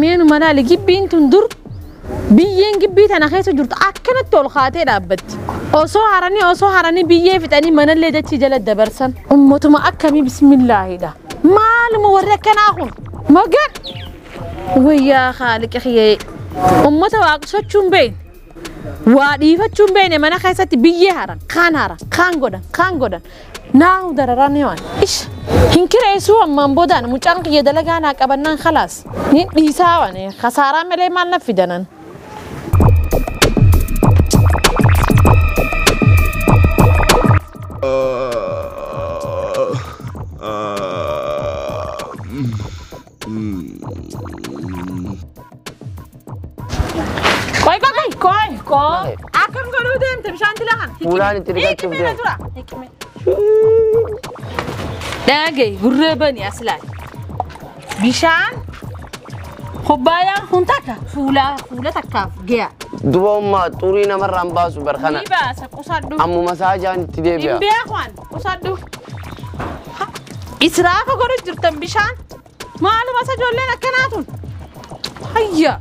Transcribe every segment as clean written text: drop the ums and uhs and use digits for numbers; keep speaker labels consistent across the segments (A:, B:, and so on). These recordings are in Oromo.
A: Meenuma laali gibbiin tun dur biyyeen gibbii tana keessa jirtu akkanatti ol kaatee dhaabbatti. Osoo haranii biyyee fixanii manallee dachii jala dabarsan. Ummatuma akkamii bismillaahidha. Maaluma warri akkanaa kun? Magan! Wayyaa haaliqa kiyyee. Ummata waaqsochuun beekne. Waa dhiifachuun beekne mana keessatti biyyee haran, kaan haran, kaan godhan, kaan godhan. Naahu dararaan waan. Ish! Hin kireessuu ammaan boodaan mucaan kiyya dalagaa naa qabannaan khalaas. Ni dhiisaa waan khasaaraa malee maal na fidanan. Qoy qoy qoy qoy. Akkam godhuu deemte bishaan tilahan?
B: Fuulaan itti dhiqachuuf deema.
A: Dhagahi gurree bani as ilaali. Bishaan kubbaayaan kun takka fuula fuula takkaaf ga'a.
B: Duba ummaa xurii namarraan baasu bar kana.
A: Ni baasa, qusadhu.
B: Ammuma saajaan itti
A: Hin
B: deebi'a.
A: beeku qusadhu. Israafa godhu jirtan bishaan. Maaluma isa ijoolleen akkanaa tun? Hayya.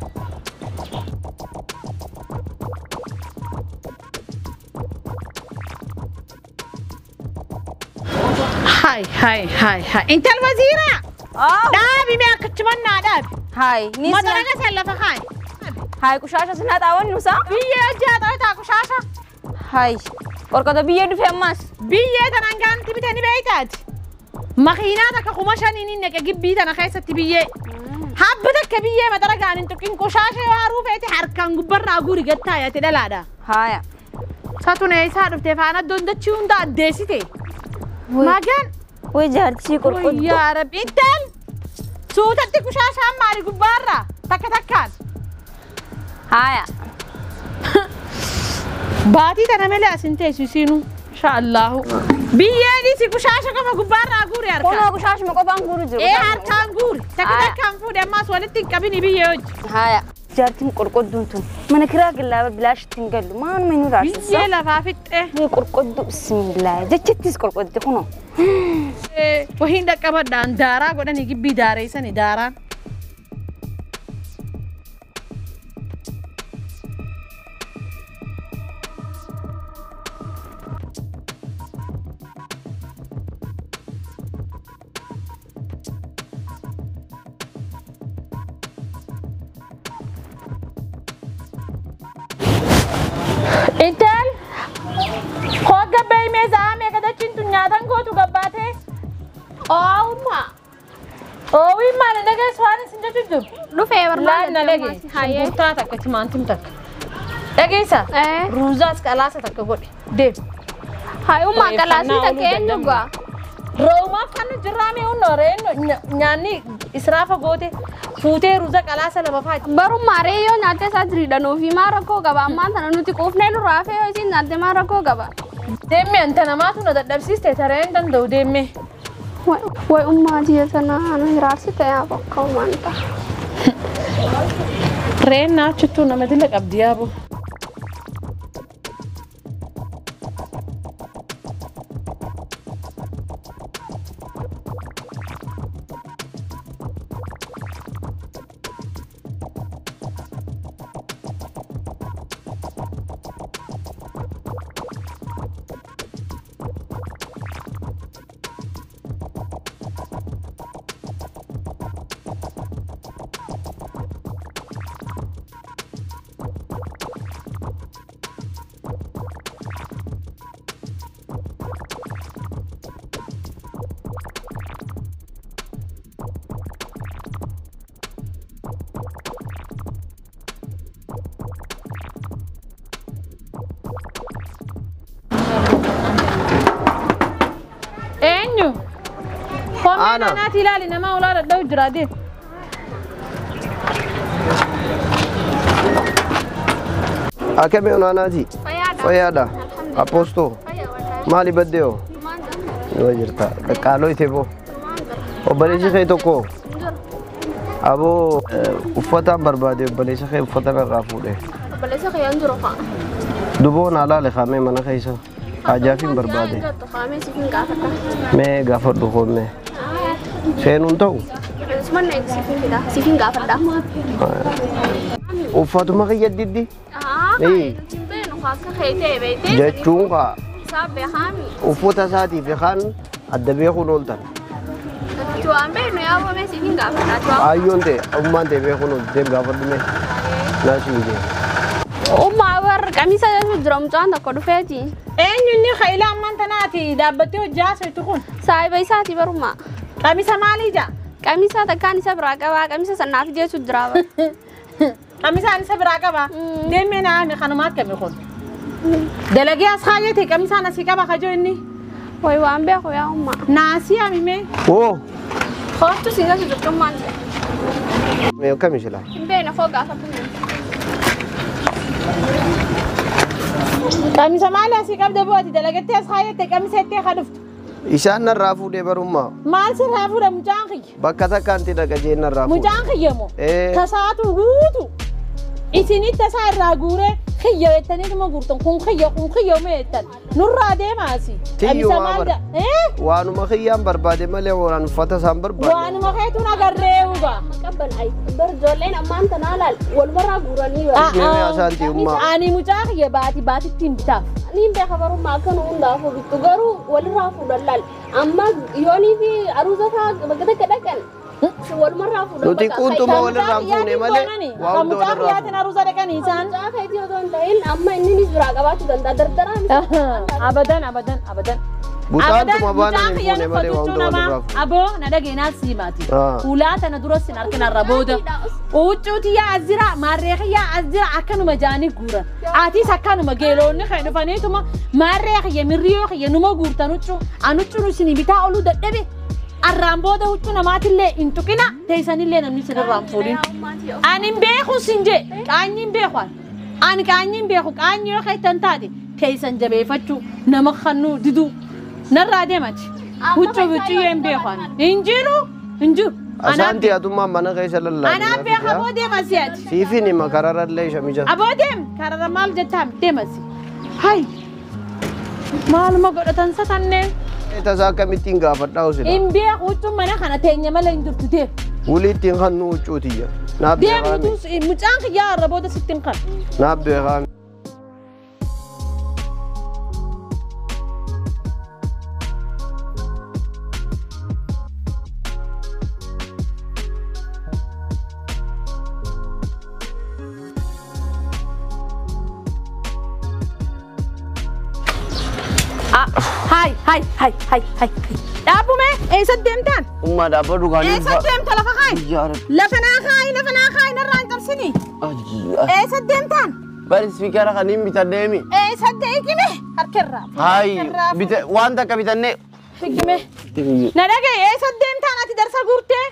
A: Hai hai hai hai. Intal waziira. Dhaabi mee akkachuman naa dhaabi.
C: Hai, ni
A: Madaraga san lafa kaay.
C: Hai, qushaasha sinaa xaawwan nusa.
A: Biyyee hojii haa ta'u qushaasha.
C: Hai, qorqoto biyyee dhufe ammas.
A: Biyyee tanaan gaanti bitanii beeytaati. Makiinaa takka 5,000 inni naqe gibbii tana keessatti biyyee. Habba takka biyyee madara hin tuqin, qushaasha yoo haruu feete harkaan gubbarraa guuri gattaa yaate dhalaadha.
C: Haaya.
A: Satun eessaa dhuftee faana dondachii hunda addeessite. Magan.
C: Way jaartii qorqoddoo.
A: Yaa Rabbi intal. Suutatti qushaashaan maali gubbaarraa takka takkaan.
C: Haaya.
A: Baatii tana malee asin teessu isiinu. Inshaallahu. Biyyeenis qushaasha qofa gubbaarraa guuri harkaan.
C: Kunoo qushaashuma qofaan guuru jiru.
A: Ee, harkaan guuri. Takka takkaan fuudhe ammaas walitti hin qabini biyyee hojii.
C: Haaya. Jaartiin qorqodduun tun mana kiraa gallaaba bilaashitti hin gallu maanuma inni raasisa.
A: Biyyee lafaa fixxee.
C: Way qorqodduu bismillah jechittis qorqoddi kunoo.
A: Wahiin dhaqqabadhaan daaraa godhanii gibbii daareessani daaraan. Intal, koo gabbee meeshaa meeqa dachiin tun nyaatan gootu gabbaatee? Oowummaa. Oowwiin maali dhageessu waan isin jechu jiru?
D: Dhufee.
A: Laal na dhagee. Shunkurtaa takka, timaatim takka. Dhageessa?
D: Eh.
A: Ruuzaas qalaasa takka godhe. Deem.
D: Hayi ummaa, qalaasni takka eenyu gaa?
A: Roomaaf kan jirraame hunnoo reen nyaanni israafa goote fuutee ruuza qalaasa lama faa.
D: Barummaa ree yoo nyaatte isaa jiriidha fi maa rakkoo qaba? Ammaan tana nuti quufnee nurraa hafee yoo isiin nyaatte maa rakkoo qaba?
A: Deemme, anta namaatu na dadhabsiiste, taree hin danda'u, deemme.
D: Way ummaa tiyya tana ana hiraarsite yaa bakka uumaan ta'a.
A: Reen naachittuu nama dila qabdi yaaboo. Eenyu? Koomee.
B: Ana.
A: Naanaati ilaali, nama ulaa dhadha'u jira, deem.
B: Akkamii onaanaati? Fayyaadha. Apostoo. Maali baddee hoo? Yoo jirta. Qaqqaaloo ite boo. Obboleessi kee tokko. Aboo, uffataan barbaade, obboleessa kee uffata narraa fuudhe.
D: Obboleessa kiyyaan jiru fa'a.
B: Duboo naa laale kaamee mana keessa. Hajaaf hin barbaade.
D: Qaamee siif hin gaafadha.
B: Mee gaafadhu koomee. Seenuun ta'u?
D: Asumaan na eegu siifin fida. Siifin gaafadha.
B: Uffatuma kiyya diddi.
D: Hin beenu akka keetee beektee.
B: Jechuun kaa
D: Isaa beekaami.
B: uffata isaatii fi kaan adda beekuun ooltan.
D: Nuti waan beeknu yaa boomee siifin gaafadha.
B: Ayyoon ta'e ummaan ta'e beekuun ooltu deem gaafadhu mee. Naasii jee.
D: Ummaa warra qamisa jechuun jira mucaan tokko dhufeeti.
A: Eenyu inni kailaa ammaan tanaati dhaabbattee hojii haasoftu kun?
D: Saayiba isaati baruma.
A: Qamisa maalii jaa?
D: Qamisa takkaan isa biraa qabaa qamisa sanaaf jechuun jira.
A: Qamisa ani isa biraa qaba. Deemee naame kanumaa akkami kun? Dalagee as kaayate qamisaan asii qaba kajoo inni.
D: Wayi waan beeku yaa ummaa.
A: Naasii amimee.
B: Oo.
D: Koottu siin gasu jirtummaan jira.
B: Mee akkami silaa?
D: Hin beekne koo gaafadhu.
A: Qamisa maali asii qabda bu'aati dalagattee as kaayate qamisa ittee ka dhuftu.
B: Isaan narraa fuudhee barummaa.
A: Maal sirraa fuudha mucaan kiyya?
B: Bakka takkaanti dhaqa jeen narraa fuudhe.
A: Mucaan kiyya moo? Tasaatu guutu. Isinit tasaa irraa guuree kiyya jettaniituma guurtan kun kiyya kun kiyya mee jettan nurraa deemaasi.
B: Tiyyumaa bara. Waanuma kiyyaan barbaade malee waan uffata isaan barbaade.
A: Waanuma keetuun agarree ugaa.
D: Qabban ayi bar ijoolleen ammaan tanaa laal walumarraa guuranii bara.
B: Mee asaanti ummaa.
A: Ani mucaa kiyya baati baatitti hin bitaaf.
D: Niin beeka barummaa akka nu hundaafuu bittu garuu walirraa fuudhan laal amma yoonii fi aruuza isaa bakka takka dhaqan walumarraa fuudhan.
B: Nuti quuntuma walirraa fuune malee waa hunda
A: Mucaa
B: walirraa
A: kiyyaatiin aruuza dhaqanii isaan.
D: Mucaa keetii otoo hin ta'in amma inninis biraa qabaachuu danda'a dardaraan.
A: Abadan abadan abadan.
B: Busaantuma baanaan hin fuune malee waa hunda walirraa fuune.
A: Aboo na dhageenyaa siimaati. Ulaa tana dura sin harkinarra booda. Huccuuti yaa as jira maarree kiyyaa as jira akkanuma jaanii guuran. Atis akkanuma geeloonni kan dhufaniituma maarree kiyya mirriyoo kiyya numa guurtan huccuu. An huccuun isin bitaa oluu dadhabe. Arraan booda huccuu namaatillee hin tuqina teessanillee namni sirraa hin fuudhin. Ani hin beeku sin jee qaanyi hin beeku ani. Ani qaanyi hin beeku qaanyi yoo keettan taate teessan jabeeffachuu nama kannuu diduu. Narraa deemati. Huccuu huccuu hin beeku ani. Hin jiru hin jiru.
B: Asaanti atummaan mana keessa lallaabe.
A: Anaan beeka aboo deema si'aati.
B: Siifin hima kararallee shamija.
A: Aboo deem kararra maal jettaa deemasi. Hai maaluma godhatan satanneen.
B: Tasaa akkamittiin gaafadhaa osila.
A: Hin beeku huccuun mana kana teenya malee hin jirtu deem.
B: Wulii ittiin kannuu huccuutiyya. Naaf
A: Deem
B: beekaami.
A: mucaan kiyyaa irra booda sitti hin kanu.
B: Naaf beekaami.
A: Hai hai hai hai hai. Dhaabume eessa deemtaan?
E: Ummaa dhaabbadhu kaanii.
A: Eessa deemta lafa kaayi? Lafa naa kaayi lafa naa kaayi narraa hin cabsini. Eessa deemtaan?
E: Bari spiikara kan hin bitadheemi.
A: Eessa deekime harkarraa.
E: Hayi waan takka bitannee.
A: Hikime. Na dhagaye eessa deemtaan ati darsa guurtee?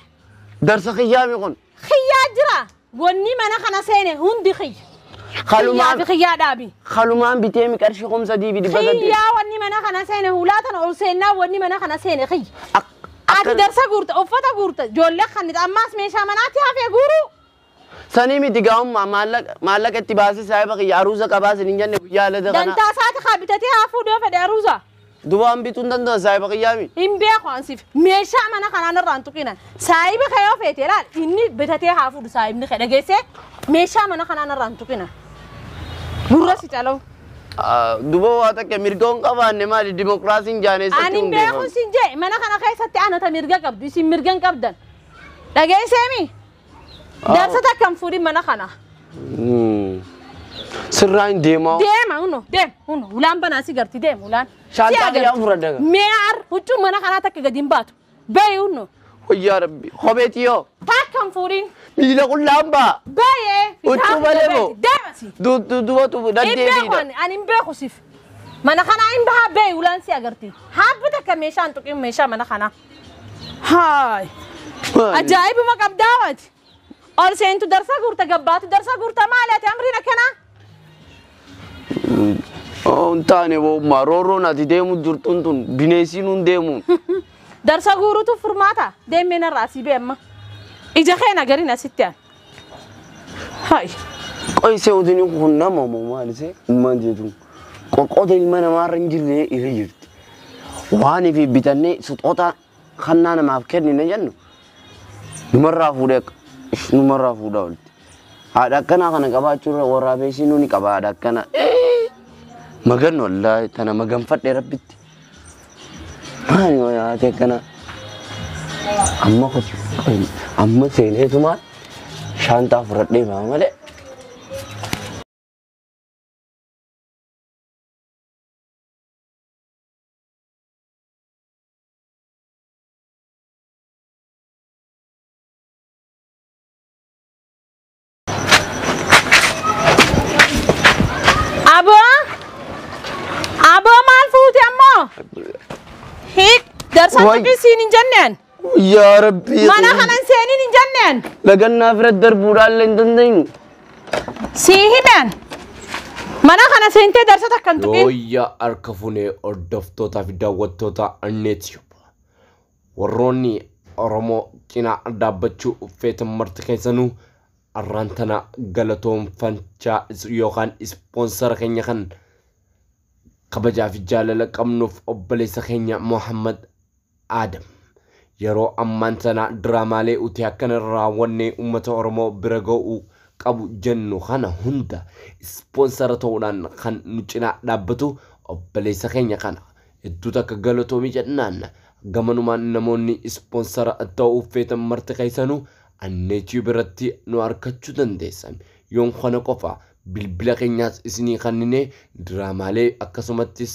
E: Darsa kiyyaami kun.
A: Kiyyaa jira. Wanni mana kana seene hundi kiyya.
E: Kalumaan
A: Kiyyaa dhaabi.
E: kalumaan bitee mi qarshii 3800.
A: Kiyyaa wanni mana kana seene hulaa tana ol seennaa wanni mana kana seene kiyya. Ati darsa guurta uffata guurta ijoollee kan ammaas meeshaa manaatti hafee guuru.
E: Sanii miti gaa'ummaa maallaqa itti baasee saayiba kiyya aruuza qabaas hin jenne guyyaa alata kana.
A: Dantaa isaati haa bitatee haa fuudhee fedhe aruuza.
E: Dubaan bituu hin danda'u saayiba kiyyaami.
A: Hin beeku ansiif meeshaa mana kanaan irraa hin tuqinan saayiba kee yoo feete laal inni bitatee haa fuudhu saayibni kee dhageessee meeshaa mana kanaan irraa hin tuqinan. Gurra si calawu.
E: Duba waa takka mirga hin qabaanne maali dimokiraasiin jaaneessatti
A: Ani hin beeku sin jee mana kana keessatti anata mirga qabdu isin mirga hin qabdan. Dhageesseemi? Darsa takka hin fuudhin mana kana.
E: Sirraa hin deemaa.
A: Deema huno deem huno ulaan banaa si garti deem ulaan.
E: Shaantaa kiyyaan fudhadha.
A: Mee ar huccuun mana kanaa takka gadi hin baatu. Bayi huno.
E: Wayyaa rabbi kopheetii yoo.
A: Takka hin fuudhin.
E: Miila qullaan ba'a.
A: Bayee.
E: Huccuu malee moo?
A: Deema si.
E: Dubatu
A: Hin
E: daddeebiidha.
A: beeku ani hin beeku siif. Mana kanaa hin bahaa bayi ulaan si agarti. Haabbi takka meeshaa hin tuqin meeshaa mana kanaa. Haay. Ajaa'ibuma qabdaawati. Ol seentu darsa guurta gabbaatu darsa guurta maali ati amriin akkanaa?
E: Hin taane boommaa roorroon ati deemu jirtuun tun bineensiin hin deemu.
A: Darsa guurutu furmaata deemee narraa asii bee amma. Ija kee nagariin asitti aan. Haay.
E: Qoysee utiin kun nama moo maali see ummaan jeetu qoqqoota ilma namaarra hin jirre irra jirti. Waan fi bitannee suxoota kannaa namaaf kennine jennu Numarraa fuudhee numarraa fuudhaa oolti. Haadha akkanaa kana qabaachuurra waraabeessi nuni qaba haadha akkanaa. Magan wallaahi tana maganfadhe rabbitti. Maali haati akkanaa? Amma amma seeneetumaan shaantaa fudhadhee ba'a malee.
A: Aboo! Aboo maal fuute ammoo? Hiik darsaan
E: Way.
A: tuqii siin hin jenneen.
E: Yaa Rabbi.
A: Mana kanan seeniin hin jenneen.
E: Lagannaa bira darbuudhaan illee hin dandeenyu.
A: Sii himeen. Mana kana seentee darsa takka hin tuqin.
F: Yooyyaa harka funee hordoftootaa fi daawwattoota Anneetiyuub. Warroonni Oromoo cinaa dhaabbachuu feetan marti keessanuu arraan tana galatoonfachaa yookaan ispoonsara keenya kan kabajaa fi jaalala qabnuuf obboleessa keenya Muhammad Adam. Yeroo ammaan tana diraamaalee uti akkana raawwannee uummata Oromoo bira ga'uu qabu jennu kana hunda ispoonsara ta'uudhaan kan nu cinaa dhaabbatu obboleessa keenya kana hedduu takka galatoomii jennaan gamanumaan namoonni ispoonsara ta'uu feetan marti keessanuu Anneetii biratti nu argachuu dandeessan. Yoon kana qofa bilbila keenyaas isinii kenninee diraamaalee akkasumattis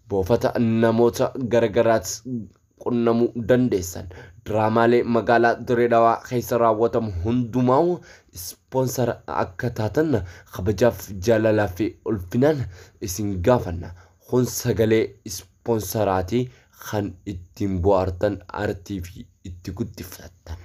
F: buufata namoota garagaraas qunnamuu dandeessan. Diraamaalee magaalaa Dirree Dhawaa keessa raawwatamu hundumaa ispoonsara akka taatan kabajaaf jaalalaa fi ulfinaan isin gaafanna. Kun sagalee ispoonsaraati kan ittiin bohaartan artii fi itti guddifattan.